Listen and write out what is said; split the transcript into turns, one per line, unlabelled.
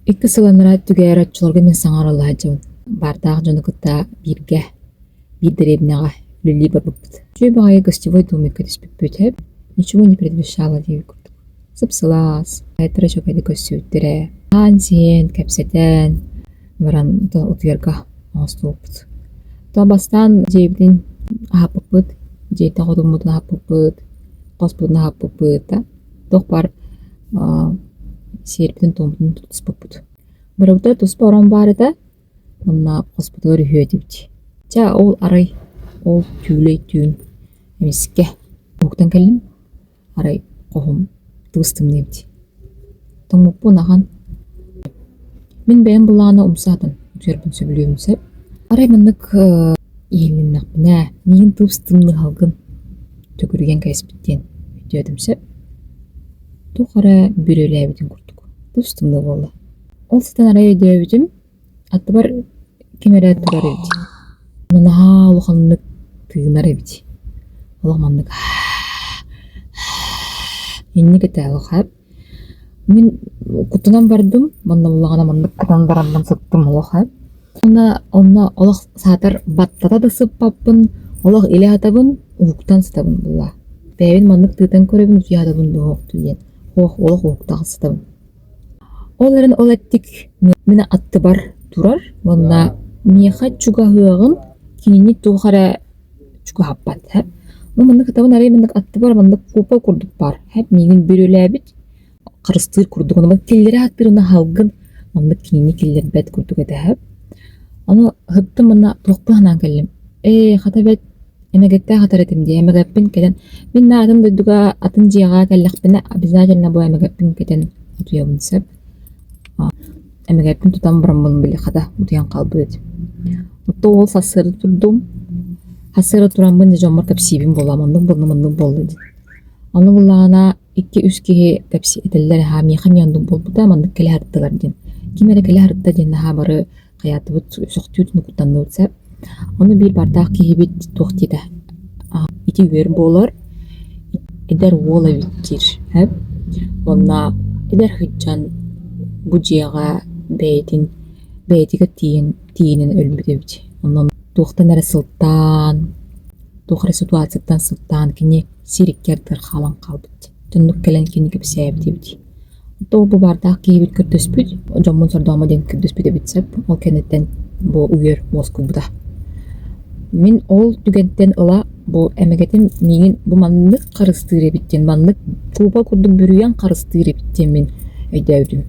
Икки сыл анараа өттүгэр оччолорго мин саҥа араллаһа сылдьабын. Баардаах дьону кытта бииргэ, биир дэриэбинэҕэ үлэлии барбыппыт. Үчүгэй баҕайы гостевой домикка түспүппүт. Ничего не предвещало диэбит курдук. Сып-сылаас, хайдара үчүгэйдик көрсүбүттэрэ. Аһаан-сиэн, кэпсэтэн баран утуйарга оҥостубуппут. То бастаан дьиэбитин аһаппыппыт, дьиэттэн хотуммутун аһаппыппыт, хоспутун аһаппыппыт да туох баар сиэрбитин-туоммутун тутуспуппут. Барыбыта туспа орон баар этэ, уонна хоспутугар үһүө этибит. Чэ, ол арай ол түүлэй түүн эмискэ уһуктан кэллим. Арай хоһум тыбыс тымныы эбит. Тоҥмуппун ахан. Мин бэйэм былаана умса сатан утуйарбын сөбүлүөм сөп. Арай маннык иһилиннэхпинэ, миигин тыбыс тымныы салгын төгүрүйэн кээспит диэн өйдөөтүм сөп. Туох эрэ бүрүөлээбитин курдук тус тымныы буолла. Ол сытан арай өйдөөбүтүм, аттыбар ким эрэ турар эбит. Наһаа улаханнык тыынар эбит. Олох маннык инник этэ олох Мин куттанан бардым, манна буллаҕына маннык кутан бараммын сыттым олох Уонна онно олох саатар баттата да сыппаппын, олох илэ сытабын, уһуктан сытабын буолла. Бэйэбин маннык тыытан көрөбүн, утуйа сытабын дуо уһуктуу диэн. Суох, олох уһуктаҕа сытабын. Ол эрэн ол эттик мин аттыбар турар уонна миэхэ чугаһыаҕын кинини туох эрэ чугаһаппат. Ну маннык сытабын арай маннык аттыбар маннык купол курдук баар. Миигин бүрүөлээбит харыстыыр курдук ону киллэрэ сатыырына салгын маннык кинини киллэрбэт курдук этэ. Ону сыттым уонна туохпун санаан кэллим. Ээ, хата бэт эмэгэттээх атар этим дии. Эмэгэппин кэтэн мин да атын дойдуга атын дьиэҕэ кэллэхпинэ обязательно бу эмэгэппин кэтэн утуйабын сөп. Эмэгэппин тутан бараммын били хата утуйан хаалбыт этим. Оттон ол сарсыарда турдум. Сарсыарда тураммын дьэ дьоммор кэпсиибин буолла маннык буолла маннык буолла диэн. Ону буллаҕына икки-үс киһи кэпсии этэллэр аһаа миэхэ эмиэ оннук буолбута маннык кэлэ сырыттылар диэн. Ким эрэ кэлэ сырытта диэн наһаа бары хайаатыбыт сөхтүүт куттанныбыт сөп. Ону биир баардаах киһибит туох диэтэ ити үөр буолар эдэр уол эбит диир сөп. Уонна эдэр сылдьан бу дьиэҕэ бэйэтин бэйэтигэр тиийэн тиийинэн өлбүт эбит. Онон туохтан эрэ сылтаан туох эрэ ситуацияттан сылтаан кини сир икки ардыгар хаалан хаалбыт. Оннук кэлэн кини кэпсээбит эбит. Оттон бу баардаах киһибит көрдөспүт, дьоммун сордоомо диэн көрдөспүт эбит сөп. Ол кэнниттэн бу үөр уоскуйбута. Мин ол түгэнтэн ыла бу эмэгэтим миигин бу маннык харыстыыр эбит диэн, маннык куба курдук бүрүйэн харыстыыр эбит диэн мин өйдөөбүтүм.